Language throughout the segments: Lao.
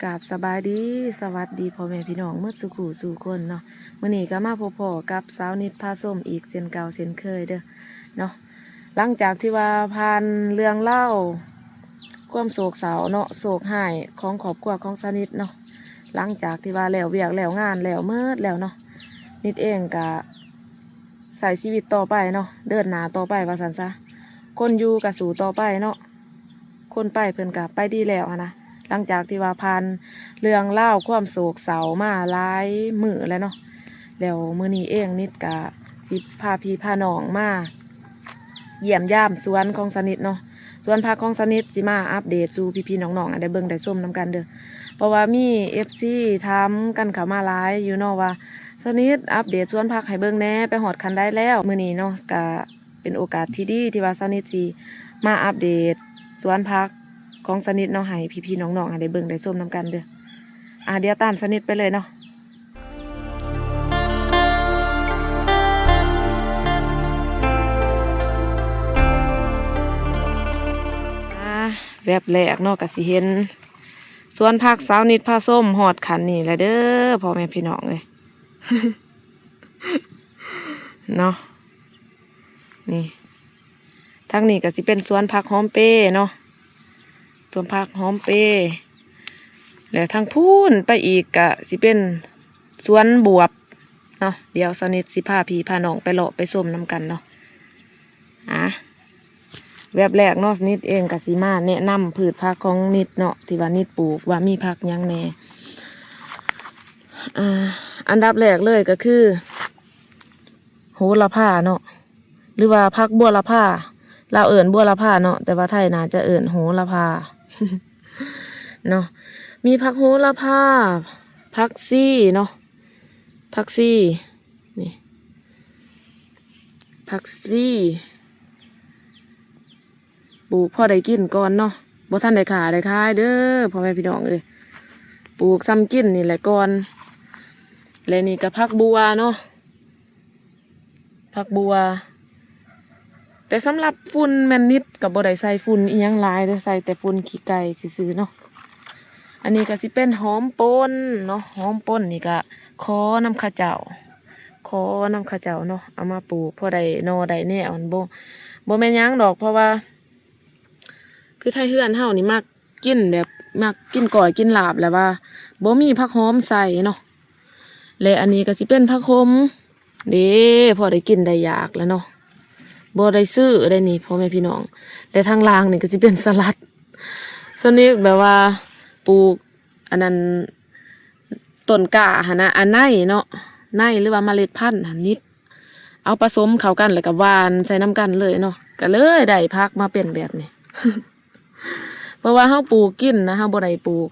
ກາບສະບາຍດີ ສະຫວັດດີພໍ່ແມ່ພີ່ນ້ອງໝົດສູ່ຄູ່ສູ່ຄົນເນາະ. ມື້ນີ້ກໍມາພົບພໍ້ກັບສາວນິດພາຊົມອີກເຊັ່ນເກົ່າເຊັ່ນເຄີຍເດີເນາະ. ຫຼັງຈາກທີ່ວ່າຜ່ານເລື່ອງລາວຄວາມໂສກເສົ້າເນາະ ໂຊກຮ້າຍຂອງຄອບຄົວຂອງສາວນິດເນາະ, ຫຼັງຈາກທີ່ວ່າແລ້ວວຽກແລ້ວງານແລ້ວໝົດແລ້ວເນາະ, ນິດເອງກະໃຊ້ຊີວິດຕໍ່ໄປເນາະ ເດີນໜ້າຕໍ່ໄປວ່າຊັ້ນຊະ. ຄົນຢູ່ກະສູ້ຕໍ່ໄປເນາະ. ຄົນໄປເພິ່ນກະໄປດີແລ້ວຫັ້ນນະ. ຫຼັງຈາກທີ່ວ່າຜ່ານເລື່ອງລາວຄວາມໂສກເສົ້າມາຫຼາຍມື້ແລ້ວເນາະ, ແລ້ວມື້ນີ້ເອງນິດກະຊິພາພີ່ພານ້ອງມາຢ້ຽມຢາມສວນຂອງສາວນິດເນາະ. ສວນຜັກຂອງສາວນິດຊິມາອັບເດດສູ່ພີ່ໆນ້ອງໆໄດ້ເບິ່ງໄດ້ຊົມນຳກັນເດີ. ເພາະວ່າມີເອັຟຊີຖາມກັນເຂົ້າມາຫຼາຍຢູ່ເນາະວ່າ ສາວນິດອັບເດດສວນຜັກໃຫ້ເບິ່ງແດ່ ໄປຮອດຂັ້ນໃດແລ້ວ. ມື້ນີ້ເນາະ ກະ ເປັນໂອກາດທີ່ດີທີ່ວ່າສາວນິດຊິມາອັບເດດສວນຜັກຂອງສາວນິດເນາະ ໃຫ້ພີ່ໆນ້ອງໆໄດ້ເບິ່ງໄດ້ຊົມນຳກັນເດີ. ອ່າ ດຽວຕາມສາວນິດໄປເລີຍເນາະ. ອ່າ ແວັບແລກເນາະ ກະຊິເຫັນສວນຜັກສາວນິດພາຊົມຮອດຂັ້ນນີ້ແຫຼະເດີ ພໍ່ແມ່ພີ່ນ້ອງເອີຍ. ເນາະ ນີ້ ທາງນີ້ກໍຊິເປັນສວນຜັກຫອມເປເນາະ ສວນຜັກຫອມເປ ແລະ ທາງພຸ້ນໄປອີກກໍຊິເປັນສວນບວບເນາະ. ດຽວສາວນິດຊິພາພີ່ພານ້ອງໄປເລາະໄປຊົມນຳກັນເນາະ. ອ່າ ແວັບແລກເນາະ ນິດເອງກໍຊິມາແນະນຳພືດຜັກຂອງນິດເນາະ ທີ່ວ່ານິດປູກວ່າມີຜັກຫຍັງແດ່. ອ່າ ອັນດັບແລກເລີຍກໍຄືໂຫລະພາເນາະ ຫຼືວ່າຜັກບົວລະພາ. ລາວເອີ້ນບົວລະພາເນາະ ແຕ່ວ່າໄທໜ້າຈະເອີ້ນໂຫລະພາເນາະ. ມີຜັກໂຫລະພາ ຜັກຊີເນາະ ຜັກຊີ ນີ້ ຜັກຊີ ປູກພໍໄດ້ກິນກ່ອນເນາະ ບໍ່ທັນໄດ້ຄ້າໄດ້ຂາຍເດີ ພໍ່ແມ່ພີ່ນ້ອງເອີຍ. ປູກຊ່ຳກິນນີ້ແຫຼະກ່ອນ. ແລະ ນີ້ກໍຜັກບົວເນາະ ຜັກບົວ. ແຕ່ສຳລັບຝຸ່ນແມ່ນນິດກໍບໍ່ໄດ້ໃສ່ຝຸ່ນອີ່ຫຍັງຫຼາຍເດີ ໃສ່ແຕ່ຝຸ່ນຂີ້ໄກ່ຊື່ໆເນາະ. ອັນນີ້ກໍຊິເປັນຫອມປົ່ນເນາະ ຫອມປົ່ນນີ້ກໍຂໍນຳເຂົາເຈົ້າ ຂໍນຳເຂົາເຈົ້າເນາະ ເອົາມາປູກພໍໄດ້ໜໍ່ໄດ້ແນວ. ອັນ ບໍ່ ບໍ່ແມ່ນຫຍັງດອກ ເພາະວ່າຄືໄທເຮືອນເຮົານີ້ມັກ ກິນແບບ ມັກກິນກ້ອຍກິນລາບ ແລ້ວວ່າບໍ່ມີຜັກຫອມໃສ່ເນາະ. ແລະ ອັນນີ້ກໍຊິເປັນຜັກຫົມເດ້ ພໍໄດ້ກິນໄດ້ຢາກແລ້ວເນາະ ບໍ່ໄດ້ຊື້ໄດ້ນີ້ ພໍ່ແມ່ພີ່ນ້ອງ. ແລະ ທາງລ່າງນີ້ກໍຊິເປັນສະຫຼັດ ສະນິດແບບວ່າປູກອັນນັ້ນ ຕົ້ນກ້າຫັ້ນນະ ອັນໃນເນາະ ໃນ ຫຼືວ່າເມລັດພັນຫັ້ນ ນິດເອົາປະສົມເຂົ້າກັນ ແລ້ວກໍຫວ່ານໃສ່ນຳກັນເລີຍເນາະ ກໍເລີຍໄດ້ຜັກມາເປັນແບບນີ້. ເພາະວ່າເຮົາປູກກິນນະ ເຮົາບໍ່ໄດ້ປູກ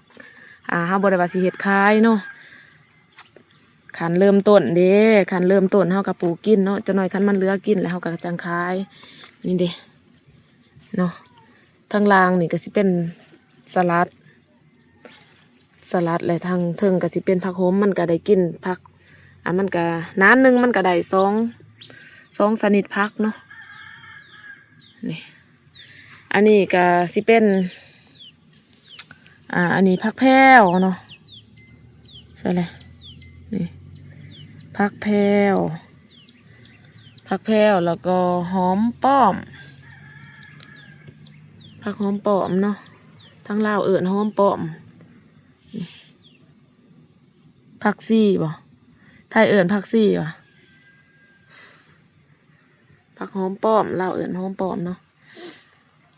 ອ່າ ເຮົາບໍ່ໄດ້ວ່າຊິເຮັດຂາຍເນາະ. ຂັ້ນເລີ່ມຕົ້ນເດ້ ຂັ້ນເລີ່ມຕົ້ນເຮົາກໍປູກກິນເນາະ ຈັກໜ້ອຍຄັນມັນເຫຼືອກິນແລ້ວເຮົາກໍຈັ່ງຂາຍ ນີ້ເດ້ເນາະ. ທາງລ່າງນີ້ກໍຊິເປັນສະຫຼັດ ສະຫຼັດ ແລະ ທາງເທິງກໍຊິເປັນຜັກຫົມ ມັນກໍໄດ້ກິນຜັກ ອ່າ ມັນກໍ ໜານໜຶ່ງມັນກໍໄດ້ສອງ ສອງຊະນິດຜັກເນາະ ນີ້. ອັນນີ້ກໍຊິເປັນ ອ່າ ອັນນີ້ຜັກແພວເນາະ ໃສ່ແຫຼະ ນີ້ ຜັກແພວ ຜັກແພວ ແລ້ວກໍຫອມປ້ອມ ຜັກຫອມປ້ອມເນາະ ທາງລາວເອີ້ນຫອມປ້ອມ. ຜັກຊີບໍ? ໄທເອີ້ນຜັກຊີຫວາ? ຜັກຫອມປ້ອມ ລາວເອີ້ນຫອມປ້ອມເນາະ.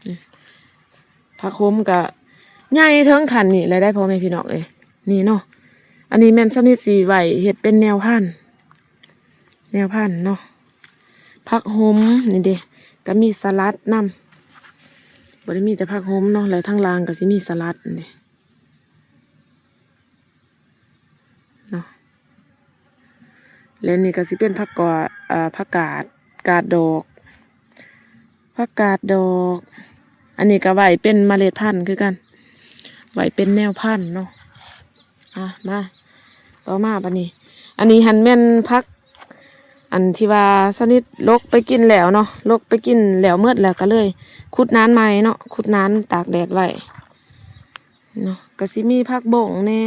ນີ້ ຜັກໂຂມກະໃຫຍ່ເຖິງຂັ້ນນີ້ແຫຼະໄດ໋ ພໍ່ແມ່ພີ່ນ້ອງເອີຍ ນີ້ເນາະ. ອັນນີ້ແມ່ນຊະນິດຊິໄວ້ເຮັດເປັນແນວພັນ ແນວພັນເນາະ. ຜັກຫົມນີ້ເດ້ ກະມີສະຫຼັດນຳ ບໍ່ໄດ້ມີແຕ່ຜັກຫົມເນາະ ແລະ ທາງລ່າງກະຊິມີສະຫຼັດນີ້ ເນາະ. ແລະ ນີ້ກໍຊິເປັນຜັກກາດ ເອີ ຜັກກາດ ກາດດອກ ຜັກກາດດອກ. ອັນນີ້ກໍໄວ້ເປັນເມລັດພັນຄືກັນ ໄວ້ເປັນແນວພັນເນາະ. ອ່ະ ມາ ຕໍ່ມາບັດນີ້ ອັນນີ້ຫັ້ນແມ່ນຜັກ ອັນທີ່ວ່າຊະນິດຫຼົກໄປກິນແລ້ວເນາະ ຫຼົກໄປກິນແລ້ວໝົດແລ້ວ ກໍເລີຍຂຸດໜານໃໝ່ເນາະ ຂຸດໜານຕາກແດດໄວ້. ເນາະ ກະຊິມີຜັກບົ້ງແດ່.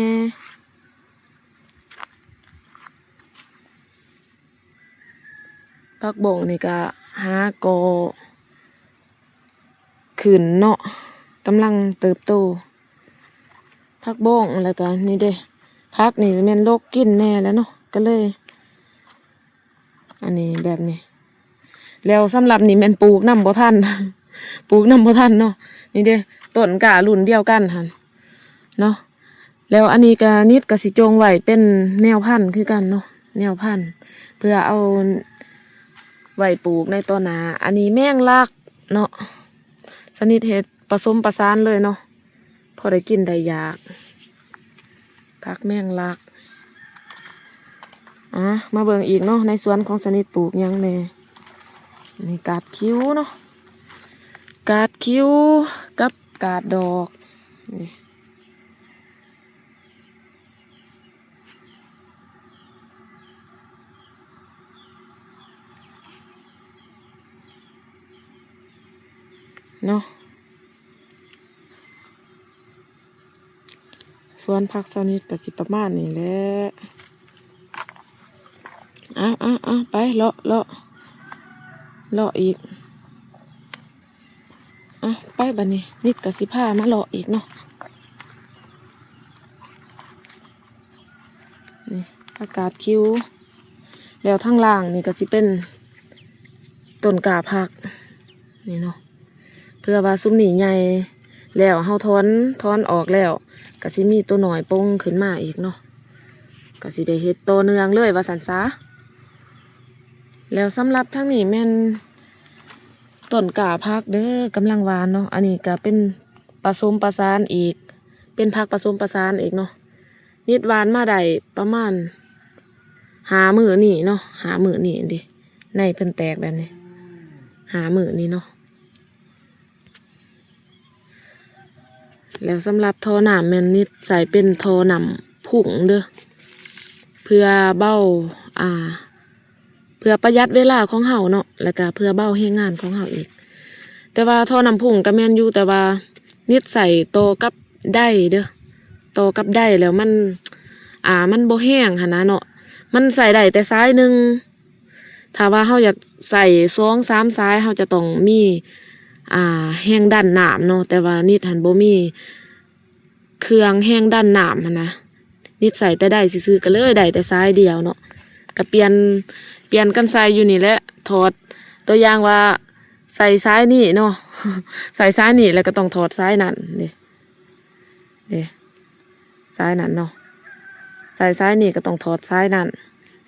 ຜັກບົ້ງນີ້ກະຫາກໍຂຶ້ນເນາະ ກຳລັງເຕີບໂຕ ຜັກບົ້ງ. ແລ້ວກະນີ້ເດ້ ຜັກນີ້ແມ່ນລົກກິນແດ່ແລ້ວເນາະ ກະເລີຍ ອັນນີ້ແບບນີ້. ແລ້ວສຳລັບນີ້ແມ່ນປູກນຳບໍ່ທັນ ປູກນຳບໍ່ທັນເນາະ. ນີ້ເດ້ ຕົ້ນກ້າລຸ້ນດຽວກັນຫັ້ນເນາະ. ແລ້ວອັນນີ້ກະ ນິດກະຊິຈົ່ງໄວ້ເປັນແນວພັນຄືກັນເນາະ ແນວພັນ ເພື່ອເອົາໄວ້ປູກໃນຕໍ່ໜ້າ. ອັນນີ້ແມງລັກເນາະ ສະນິດເຮັດປະສົມປະສານເລີຍເນາະ ພໍໄດ້ກິນໄດ້ຢາກ ຜັກແມງລັກ. ອາ ມາເບິ່ງອີກເນາະ ໃນສວນຂອງສະນິດປູກຫຍັງແດ່. ນີ້ກາດຄິວເນາະ ກາດຄິວກັບກາດດອກ ນີ້ ເນາະ. ສວນຜັກຊາວນິດກະຊິປະມານນີ້ແຫຼະ. ເອົາ ເອົາ ເອົາ ໄປເລາະ ເລາະ ເລາະອີກ. ເອົາ ໄປບາດນີ້ ນິດກະຊິພາມາເລາະອີກເນາະ. ນີ້ ຜັກກາດຄິວ ແລ້ວທາງລ່າງນີ້ກະຊິເປັນຕົ້ນກ້າຜັກນີ້ເນາະ. ເພື່ອວ່າຊຸມນີ້ໃຫຍ່ແລ້ວ ເຮົາຖອນ ຖອນອອກແລ້ວ ກະຊິມີໂຕນ້ອຍປົງຂຶ້ນມາອີກເນາະ ກະຊິໄດ້ເຮັດຕໍ່ເນື່ອງເລີຍວ່າຊັ້ນຊະ. ແລ້ວສຳລັບທາງນີ້ແມ່ນຕົ້ນກ້າຜັກເດີ ກຳລັງຫວ່ານເນາະ. ອັນນີ້ກະເປັນປະສົມປະສານອີກ ເປັນຜັກປະສົມປະສານອີກເນາະ. ນິດຫວ່ານມາໄດ້ປະມານຫ້າມື້ນີ້ເນາະ ຫ້າມື້ນີ້ເດ້ ໃນເພິ່ນແຕກແບບນີ້ ຫ້າມື້ນີ້ເນາະ. ແລ້ວສຳລັບທໍ່ນ້ຳແມ່ນນິດໃສ່ເປັນທໍ່ນ້ຳພຸ້ງເດີ ເພື່ອເບົາ ອ່າ ເພື່ອປະຢັດເວລາຂອງເຮົາເນາະ ແລ້ວກະເພື່ອເບົາແຮງງານຂອງເຮົາອີກ. ແຕ່ວ່າທໍ່ນ້ຳພຸ້ງກະແມ່ນຢູ່ ແຕ່ວ່ານິດໃສ່ຕໍ່ກັບໄດເດີ ຕໍ່ກັບໄດແລ້ວມັນ ອ່າ ມັນບໍ່ແຮງຫັ້ນນະເນາະ ມັນໃສ່ໄດ້ແຕ່ສາຍໜຶ່ງ. ຖ້າວ່າເຮົາຢາກໃສ່ສອງສາມສາຍ ເຮົາຈະຕ້ອງມີ ອ່າ ແຮງດັນນ້ຳເນາະ ແຕ່ວ່ານິດຫັ້ນບໍ່ມີ ເຄື່ອງແຮງດັນນ້ຳຫັ້ນນະ ນິດໃສ່ແຕ່ໄດຊື່ໆ ກະເລີຍໄດ້ແຕ່ສາຍດຽວເນາະ ກະປ່ຽນ ປ່ຽນກັນໃສ່ຢູ່ນີ້ແຫຼະ. ຖອດ ຕົວຢ່າງວ່າໃສ່ສາຍນີ້ເນາະ ໃສ່ສາຍນີ້ແລ້ວກະຕ້ອງຖອດສາຍນັ້ນເດ້ ເດ້ ສາຍນັ້ນເນາະ ໃສ່ສາຍນີ້ກະຕ້ອງຖອດສາຍນັ້ນ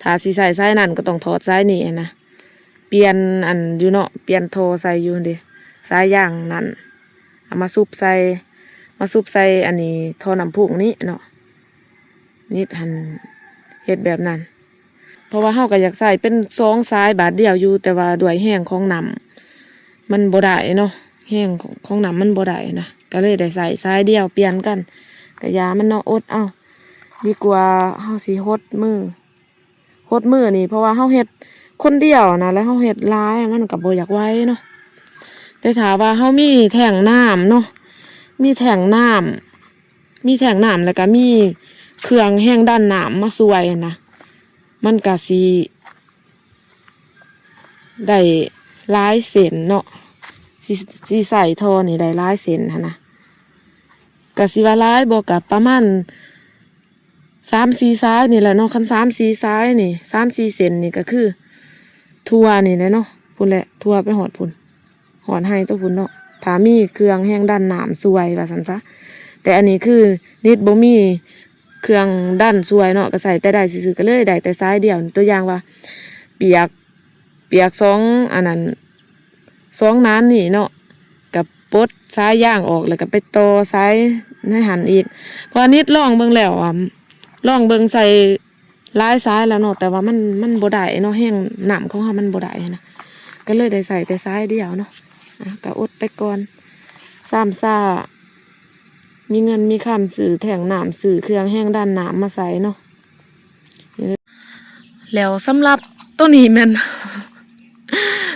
ຖ້າຊິໃສ່ສາຍນັ້ນກະຕ້ອງຖອດສາຍນີ້ຫັ້ນນະ. ປ່ຽນອັນຢູ່ເນາະ ປ່ຽນທໍ່ໃສ່ຢູ່ຫັ້ນເດ ສາຍຢາງນັ້ນ ເອົາມາສຸບໃສ່ ມາສຸບໃສ່ອັນນີ້ ທໍ່ນ້ຳພຸ້ງນີ້ເນາະ. ນິດຫັ້ນເຮັດແບບນັ້ນ ເພາະວ່າເຮົາກະຢາກໃສ່ເປັນສອງສາຍບາດດຽວຢູ່ ແຕ່ວ່າດ້ວຍແຮງຂອງນ້ຳມັນບໍ່ໄດ້ເນາະ ແຮງຂອງນ້ຳມັນບໍ່ໄດ້ນະ ກະເລີຍໄດ້ໃສ່ສາຍດຽວ ປ່ຽນກັນ ກະຢ່າມັນເນາະ ອົດເອົາ ດີກວ່າເຮົາຊິຫົດມື ຫົດມືນີ້ ເພາະວ່າເຮົາເຮັດຄົນດຽວນະ ແລ້ວເຮົາເຮັດຫຼາຍມັນກະບໍ່ຢາກໄຫວເນາະ. ແຕ່ຖ້າວ່າເຮົາມີແທ້ງນ້ຳເນາະ ມີແທ້ງນ້ຳ ມີແທ້ງນ້ຳ ແລ້ວກະມີເຄື່ອງແຮງດັນນ້ຳມາຊ່ວຍຫັ້ນນະ ມັນກະຊິໄດ້ຫຼາຍເສັ້ນເນາະ ຊິ ຊິໃສ່ທໍ່ນີ້ໄດ້ຫຼາຍເສັ້ນຫັ້ນນະ. ກະຊິວ່າຫຼາຍບໍ່ ກະປະມານ ສາມສີ່ສາຍນີ້ແຫຼະເນາະ ຄັນສາມສີ່ສາຍນີ້ ສາມສີ່ເສັ້ນນີ້ກະຄືທົ່ວນີ້ແຫຼະເນາະ ພຸ້ນແຫຼະ ທົ່ວໄປຮອດພຸ້ນ ຮອດໄຮ່ໂຕພຸ້ນເນາະ ຖ້າມີເຄື່ອງແຮງດັນນ້ຳຊ່ວຍວ່າຊັ້ນຊະ. ແຕ່ອັນນີ້ຄືນິດບໍ່ມີເຄື່ອງດັນຊ່ວຍເນາະ ກະໃສ່ແຕ່ໄດຊື່ໆ ກະເລີຍໄດ້ແຕ່ສາຍດຽວ ຕົວຢ່າງວ່າປຽກ ປຽກສອງອັນນັ້ນ ສອງໜານນີ້ເນາະ ກະປົດສາຍຢາງອອກ ແລ້ວກະໄປຕໍ່ສາຍໃນຫັ້ນອີກ. ເພາະວ່ານິດລອງເບິ່ງແລ້ວ ອາ ລອງເບິ່ງໃສ່ຫຼາຍສາຍແລ້ວເນາະ ແຕ່ວ່າມັນ ມັນບໍ່ໄດ້ເນາະ ແຮງນ້ຳຂອງເຮົາມັນບໍ່ໄດ້ຫັ້ນນະ ກະເລີຍໄດ້ໃສ່ແຕ່ສາຍດຽວເນາະ. ອາ ກະອົດໄປກ່ອນ ຊາມຊາ ມີເງິນມີຄຳຊື້ແທ້ງນ້ຳ ຊື້ເຄື່ອງແຮງດັນນ້ຳມາໃສ່ເນາະ. ແລ້ວສຳລັບໂຕນີ້ແມ່ນ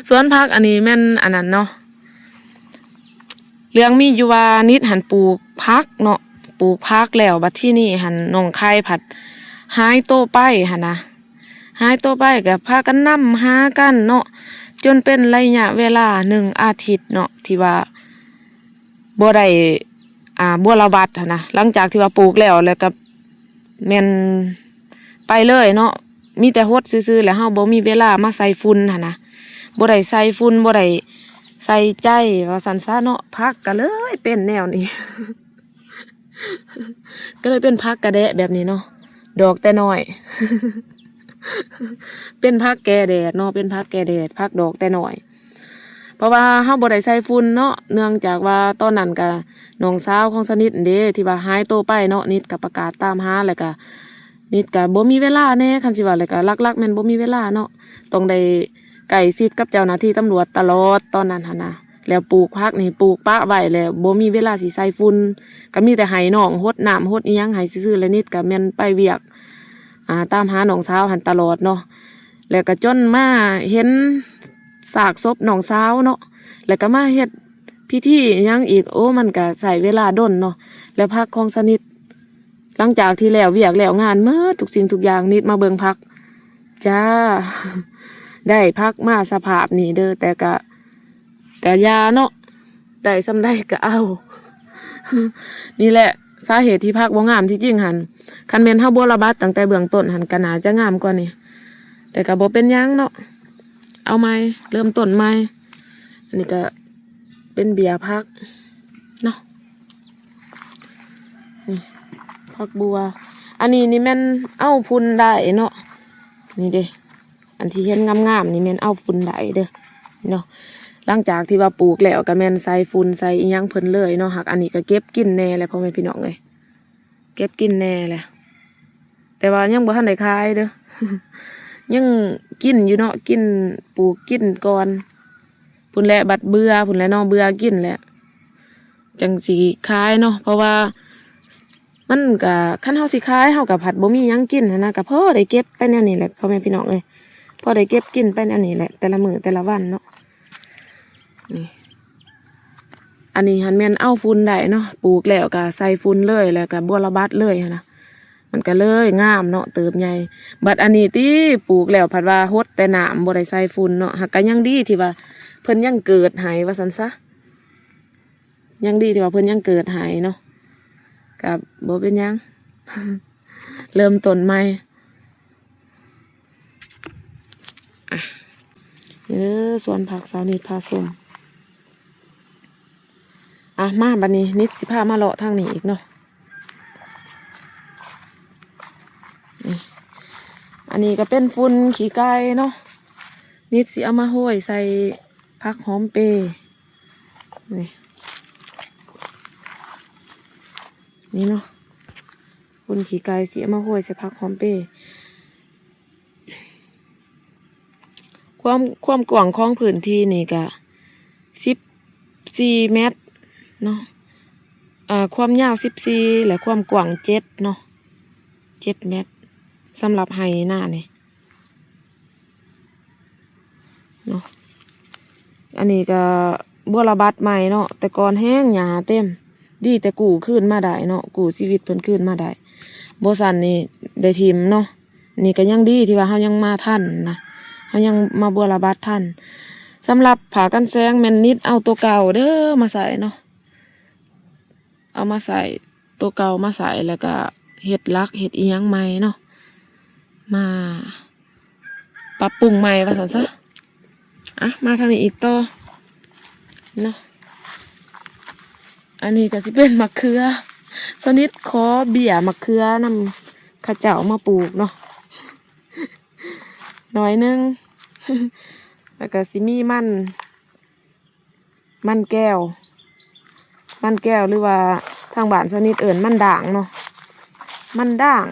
ສວນຜັກ ອັນນີ້ແມ່ນອັນນັ້ນເນາະ ເລື່ອງມີຢູ່ວ່ານິດຫັ້ນປູກຜັກເນາະ ປູກຜັກແລ້ວ ບັດທີນີ້ຫັ້ນນ້ອງໄຂ່ພັດຫາຍໂຕໄປຫັ້ນນະ ຫາຍໂຕໄປກໍພາກັນນຳຫາກັນເນາະ ຈົນເປັນໄລຍະເວລາໜຶ່ງອາທິດເນາະ ທີ່ວ່າບໍ່ໄດ້ ອ່າ ບົວລະບັດຫັ້ນນະ ຫຼັງຈາກທີ່ວ່າປູກແລ້ວ ແລ້ວກໍ ແມ່ນໄປເລີຍເນາະ ມີແຕ່ຫົດຊື່ໆ ແລ້ວເຮົາບໍ່ມີເວລາມາໃສ່ຝຸ່ນຫັ້ນນະ ບໍ່ໄດ້ໃສ່ຝຸ່ນ ບໍ່ໄດ້ໃສ່ໃຈວ່າຊັ້ນຊະເນາະ ຜັກກໍເລີຍເປັນແນວນີ້ ກໍເລີຍເປັນຜັກກະແດະແບບນີ້ເນາະ ດອກແຕ່ນ້ອຍ ເປັນຜັກແກ່ແດດເນາະ ເປັນຜັກແກ່ແດດ ຜັກດອກແຕ່ນ້ອຍ ເພາະວ່າເຮົາບໍ່ໄດ້ໃສ່ຝຸ່ນເນາະ ເນື່ອງຈາກວ່າຕອນນັ້ນກະນ້ອງສາວຂອງສະໜິດເດ້ ທີ່ວ່າຫາຍໂຕໄປເນາະ ນິດກະປະກາດຕາມຫາ ແລ້ວກະນິດກະບໍ່ມີເວລາແດ່ ຄັນຊິເວົ້າແລ້ວກະຫຼັກໆແມ່ນບໍ່ມີເວລາເນາະ ຕ້ອງໄດ້ໃກ້ຊິດກັບເຈົ້າໜ້າທີ່ຕຳຫຼວດຕະຫຼອດຕອນນັ້ນຫັ້ນນະ ແລ້ວປູກຜັກນີ້ ປູກປະໄວ້ແລ້ວບໍ່ມີເວລາຊິໃສ່ຝຸ່ນ ກະມີແຕ່ໃຫ້ນ້ອງຫົດນ້ຳຫົດອີ່ຫຍັງໃຫ້ຊື່ໆ ແລ້ວນິດກະແມ່ນໄປວຽກ ອ່າ ຕາມຫານ້ອງສາວຫັ້ນຕະຫຼອດເນາະ ແລ້ວກໍຈົນມາເຫັນຊາກສົບນ້ອງສາວເນາະ ແລ້ວກໍມາເຮັດພິທີຫຍັງອີກ ໂອ້ ມັນກໍໃຊ້ເວລາດົນເນາະ ແລ້ວຜັກຂອງສະໜິດ ຫຼັງຈາກທີ່ແລ້ວວຽກແລ້ວງານໝົດທຸກສິ່ງທຸກຢ່າງ ນິດມາເບິ່ງຜັກ ຈ້າ ໄດ້ຜັກມາສະພາບນີ້ເດີ້ ແຕ່ກະ ກະຢ່າເນາະ ໄດ້ສ່ຳໃດກະເອົາ ນີ້ແຫຼະສາເຫດທີ່ຜັກບໍ່ງາມ ທີ່ຈິງຫັ້ນ ຄັນແມ່ນເຮົາບົວລະບັດຕັ້ງແຕ່ເບື້ອງຕົ້ນຫັ້ນ ກະໜ້າຈະງາມກວ່ານີ້ ແຕ່ກະບໍ່ເປັນຫຍັງເນາະ ເອົາໃໝ່ ເລີ່ມຕົ້ນໃໝ່ ອັນນີ້ກະເປັນເບ້ຍຜັກເນາະ ນີ້ ຜັກບົວ ອັນນີ້ນີ້ແມ່ນເອົາຝຸ່ນໄດ້ເນາະ ນີ້ເດ້ ອັນທີ່ເຫັນງາມໆນີ້ແມ່ນເອົາຝຸ່ນໄດ້ເດີ້ ເນາະ ຫຼັງຈາກທີ່ວ່າປູກແລ້ວກໍແມ່ນໃສ່ຝຸ່ນໃສ່ອີ່ຫຍັງເພິ່ນເລີຍເນາະ ຫາກອັນນີ້ກໍເກັບກິນແດ່ແຫຼະ ພໍ່ແມ່ພີ່ນ້ອງເອີຍ ເກັບກິນແດ່ແຫຼະ ແຕ່ວ່າຍັງບໍ່ທັນໄດ້ຂາຍເດີ້ ຍັງກິນຢູ່ເນາະ ກິນ ປູກກິນກ່ອນ ພຸ້ນແຫຼະ ບັດເບື່ອພຸ້ນແຫຼະເນາະ ເບື່ອກິນແຫຼະ ຈັ່ງຊິຂາຍເນາະ ເພາະວ່າມັນກະ ຄັນເຮົາຊິຂາຍ ເຮົາກະພັດບໍ່ມີຫຍັງກິນຫັ້ນນະ ກະພໍໄດ້ເກັບໄປແນວນີ້ແຫຼະ ພໍ່ແມ່ພີ່ນ້ອງເອີຍ ພໍໄດ້ເກັບກິນໄປແນວນີ້ແຫຼະ ແຕ່ລະມື້ແຕ່ລະວັນເນາະ ນີ້ ອັນນີ້ຫັ້ນແມ່ນເອົາຝຸ່ນໄດ້ເນາະ ປູກແລ້ວກະໃສ່ຝຸ່ນເລີຍ ແລ້ວກະບົວລະບັດເລີຍຫັ້ນນະ ມັນກະເລີຍງາມເນາະ ເຕີບໃຫຍ່ ບັດອັນນີ້ຕິ ປູກແລ້ວພັດວ່າຫົດແຕ່ນ້ຳ ບໍ່ໄດ້ໃສ່ຝຸ່ນເນາະ ຫາກກະຍັງດີທີ່ວ່າເພິ່ນຍັງເກີດໃຫ້ວ່າຊັ້ນຊະ ຍັງດີທີ່ວ່າເພິ່ນຍັງເກີດໃຫ້ເນາະ ກະບໍ່ເປັນຫຍັງ ເລີ່ມຕົ້ນໃໝ່ ອ່ະ ນີ້ເດີ ສວນຜັກສາວນິດພາຊົມ ອ່ະ ມາບັດນີ້ ນິດຊິພາມາເລາະທາງນີ້ອີກເນາະ ນີ້ ອັນນີ້ກໍເປັນຝຸ່ນຂີ້ໄກ່ເນາະ ນິດຊິເອົາມາໂຮຍໃສ່ຜັກຫອມເປ ນີ້ ນີ້ເນາະ ຝຸ່ນຂີ້ໄກ່ຊິເອົາມາໂຮຍໃສ່ຜັກຫອມເປ ຄວາມ ຄວາມກວ້າງຂອງພື້ນທີ່ນີ້ກະສິບສີ່ແມັດເນາະ ອ່າ ຄວາມຍາວສິບສີ່ ແລະ ຄວາມກວ້າງເຈັດເນາະ ເຈັດແມັດ ສຳລັບໄຮ່ນານີ້ ເນາະ ອັນນີ້ກະບົວລະບັດໃໝ່ເນາະ ແຕ່ກ່ອນແຮງຫຍ້າເຕັມ ດີແຕ່ກູ້ຄືນມາໄດ້ເນາະ ກູ້ຊີວິດເພິ່ນຄືນມາໄດ້ ບໍ່ຊັ້ນນີ້ໄດ້ຖິ້ມເນາະ ນີ້ກະຍັງດີທີ່ວ່າເຮົາຍັງມາທັນນະ ເຮົາຍັງມາບົວລະບັດທັນ ສຳລັບຜ້າກັນແສງແມ່ນນິດເອົາໂຕເກົ່າເດີມາໃສ່ເນາະ ເອົາມາໃສ່ ໂຕເກົ່າມາໃສ່ ແລ້ວກະເຮັດຫຼັກເຮັດອີ່ຫຍັງໃໝ່ເນາະ ມາປັບປຸງໃໝ່ວ່າຊັ້ນຊະ ອ່ະ ມາທາງນີ້ອີກຕໍ່ເນາະ ອັນນີ້ກະຊິເປັນໝາກເຂືອ ສະໜິດຂໍເບ້ຍໝາກເຂືອນຳເຂົາເຈົ້າມາປູກເນາະ ໜ້ອຍໜຶ່ງ ແລ້ວກະຊິມີມັນ ມັນແກ້ວ ມັນແກ້ວ ຫຼືວ່າທາງບ້ານຊາວນິດເອີ້ນມັນດ້າງເນາະ ມັນດ້າງ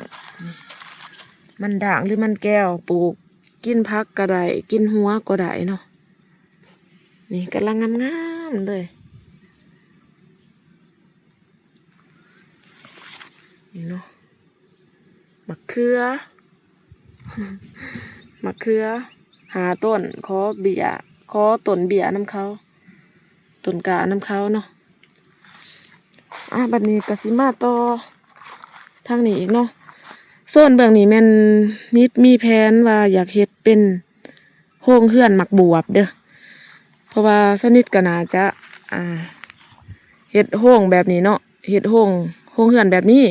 ມັນດ້າງ ຫຼືມັນແກ້ວ ປູກກິນຜັກກໍໄດ້ ກິນຫົວກໍໄດ້ເນາະ ນີ້ກຳລັງງາມໆເລີຍ ນີ້ເນາະ ໝາກເຂືອ ໝາກເຂືອ ຫ້າຕົ້ນ ຂໍເບ້ຍ ຂໍຕົ້ນເບ້ຍນຳເຂົາ ຕົ້ນກ້ານຳເຂົາເນາະ ອ່ະ ບັດນີ້ກໍຊິມາຕໍ່ທາງນີ້ອີກເນາະ. ໂຊນເບື້ອງນີ້ແມ່ນນິດມີແຜນວ່າຢາກເຮັດເປັນໂຮງເຮືອນໝາກບວບເດີ້ ເພາະວ່າສະນິດກໍໜ້າຈະ ອ່າ ເຮັດໂຮງແບບນີ້ເນາະ ເຮັດໂຮງ ໂຮງເຮືອນແບບນີ້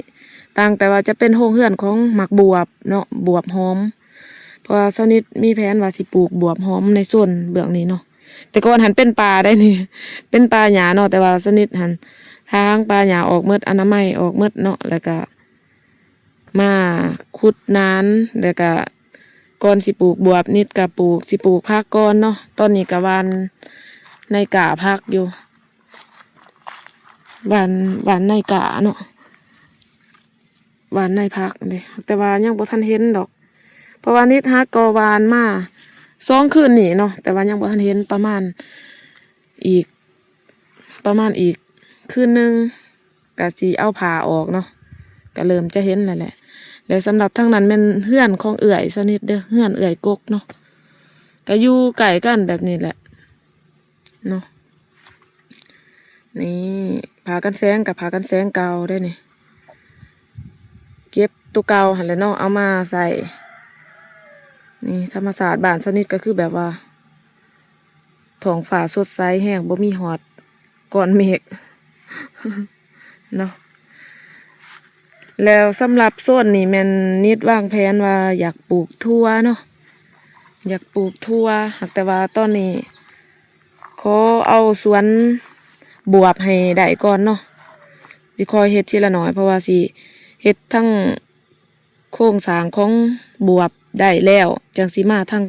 ຕ່າງແຕ່ວ່າຈະເປັນໂຮງເຮືອນຂອງໝາກບວບເນາະ ບວບຫອມ ເພາະວ່າສະນິດມີແຜນວ່າຊິປູກບວບຫອມໃນໂຊນເບື້ອງນີ້ເນາະ. ແຕ່ກ່ອນຫັ້ນເປັນປ່າໄດ໋ນີ້ ເປັນປ່າຫຍ້າເນາະ ແຕ່ວ່າສະນິດຫັ້ນຖາງປ່າຫຍ້າອອກໝົດ ອະນາໄມອອກໝົດເນາະ ແລ້ວກະມາຂຸດນານ ແລ້ວກະກ່ອນຊິປູກບວບ ນິດກະປູກ ຊິປູກຜັກກ່ອນເນາະ. ຕອນນີ້ກະຫວ່ານໃນກ້າຜັກຢູ່ ຫວ່ານ ຫວ່ານໃນກ້າເນາະ ຫວ່ານໃນຜັກເດ້ ແຕ່ວ່າຍັງບໍ່ທັນເຫັນດອກ ເພາະວ່ານິດຫາກໍຫວ່ານມາສອງຄືນນີ້ເນາະ ແຕ່ວ່າຍັງບໍ່ທັນເຫັນ ປະມານອີກ ປະມານອີກຄືນໜຶ່ງກະຊິເອົາຜ້າອອກເນາະ ກະເລີ່ມຈະເຫັນແລ້ວແຫຼະ. ແລ້ວສຳລັບທາງນັ້ນແມ່ນເຮືອນຂອງເອື້ອຍສະນິດເດີ້ ເຮືອນເອື້ອຍກົກເນາະ ກະຢູ່ໃກ້ກັນແບບນີ້ແຫຼະ ເນາະ. ນີ້ ຜ້າກັນແສງກັບຜ້າກັນແສງເກົ່າເດ້ນີ້ ເກັບໂຕເກົ່າຫັ້ນແຫຼະເນາະ ເອົາມາໃສ່. ນີ້ ທຳມະຊາດບ້ານສະນິດກໍຄືແບບວ່າທ້ອງຟ້າສົດໃສແຮງ ບໍ່ມີຮອດກ້ອນເມກເນາະ. ແລ້ວສຳລັບໂຊນນີ້ແມ່ນນິດວາງແຜນວ່າຢາກປູກຖົ່ວເນາະ ຢາກປູກຖົ່ວ ຫາກແຕ່ວ່າຕອນນີ້ຂໍເອົາສວນບວບໃຫ້ໄດ້ກ່ອນເນາະ ຊິຄ່ອຍເຮັດທີລະໜ້ອຍ ເພາະວ່າຊິເຮັດທັງໂຄງສ້າງຂອງບວບໄດ້ແລ້ວ ຈັ່ງຊິມາທາງ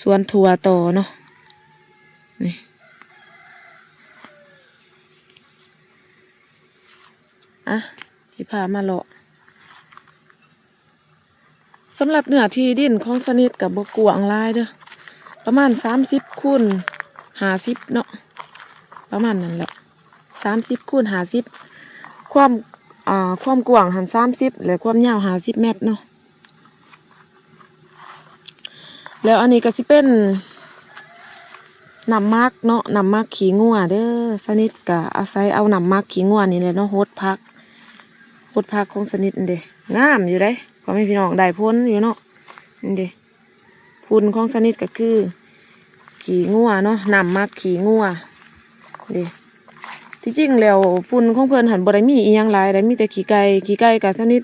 ສວນຖົ່ວຕໍ່ເນາະ. ນີ້ ອ່ະ ຊິພາມາເລາະ ສຳລັບເນື້ອທີ່ດິນຂອງສະນິດກໍບໍ່ກວ້າງຫຼາຍເດີ້ ປະມານສາມສິບຄູນຫ້າສິບເນາະ ປະມານນັ້ນແຫຼະ ສາມສິບຄູນຫ້າສິບ ຄວາມ ອ່າ ຄວາມກວ້າງຫັ້ນສາມສິບ ແລະ ຄວາມຍາວຫ້າສິບແມັດເນາະ. ແລ້ວອັນນີ້ກໍຊິເປັນນ້ຳໝັກເນາະ ນ້ຳໝັກຂີ້ງົວເດີ້ ສະນິດກໍອາໄສເອົານ້ຳໝັກຂີ້ງົວນີ້ແຫຼະເນາະ ຫົດຜັກ ຫົດຜັກຂອງສະນິດນີ້ເດ້ ງາມຢູ່ເດ້ພໍ່ແມ່ພີ່ນ້ອງ ໄດ້ຜົນຢູ່ເນາະ. ນີ້ເດ້ ຝຸ່ນຂອງສະນິດກໍຄືຂີ້ງົວເນາະ ນ້ຳໝັກຂີ້ງົວເດ້. ທີ່ຈິງແລ້ວຝຸ່ນຂອງເພິ່ນຫັ້ນບໍ່ໄດ້ມີອີ່ຫຍັງຫຼາຍໃດ໋ ມີແຕ່ຂີ້ໄກ່ ຂີ້ໄກ່ກໍສະນິດ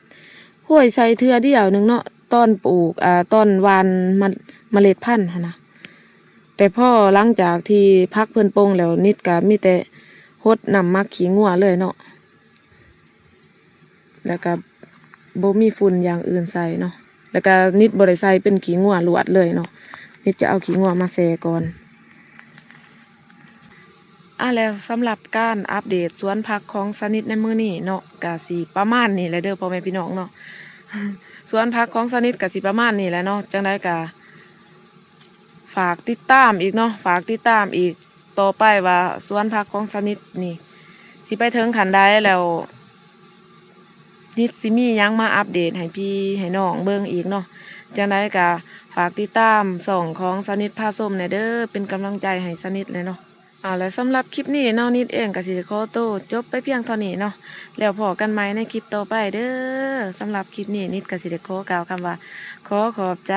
ໂຮຍໃສ່ເທື່ອດຽວໜຶ່ງເນາະ ຕອນປູກ ອ່າ ຕອນຫວ່ານມະ ມະເລັດພັນຫັ້ນນະ. ແຕ່ພໍຫຼັງຈາກທີ່ຜັກເພິ່ນປົ່ງແລ້ວ ນິດກໍມີແຕ່ຫົດນ້ຳໝັກຂີ້ງົວເລີຍເນາະ ແລ້ວກໍບໍ່ມີຝຸ່ນຢ່າງອື່ນໃສ່ເນາະ ແລ້ວກໍນິດບໍ່ໄດ້ໃສ່ເປັນຂີ້ງົວລວດເລີຍເນາະ ນິດຈະເອົາຂີ້ງົວມາແຊ່ກ່ອນ. ອ່າ ແລ້ວສຳລັບການອັບເດດສວນຜັກຂອງສະນິດໃນມື້ນີ້ເນາະ ກະຊິປະມານນີ້ແຫຼະເດີ້ພໍ່ແມ່ພີ່ນ້ອງເນາະ. ສວນຜັກຂອງສະນິດກະຊິປະມານນີ້ແຫຼະເນາະ ຈັ່ງໃດກະ ຝາກຕິດຕາມອີກເນາະ ຝາກຕິດຕາມອີກຕໍ່ໄປວ່າສວນຜັກຂອງສະນິດນີ້ຊິໄປເຖິງຂັ້ນໃດແລ້ວ ນິດຊິມີຫຍັງມາອັບເດດໃຫ້ພີ່ໃຫ້ນ້ອງເບິ່ງອີກເນາະ. ຈັ່ງໃດກະຝາກຕິດຕາມຊ່ອງຂອງສະນິດພາຊົມແດ່ເດີ້ ເປັນກຳລັງໃຈໃຫ້ສະນິດແດ່ເນາະ. ເອົາລະ ສຳລັບຄລິບນີ້ເນາະ ນິດເອງກະຊິໄດ້ຂໍໂຕຈົບໄປພຽງເທົ່ານີ້ເນາະ ແລ້ວພໍ້ກັນໃໝ່ໃນຄລິບຕໍ່ໄປເດີ້. ສຳລັບຄລິບນີ້ນິດກະຊິໄດ້ຂໍກ່າວຄຳວ່າ ຂໍຂອບໃຈ.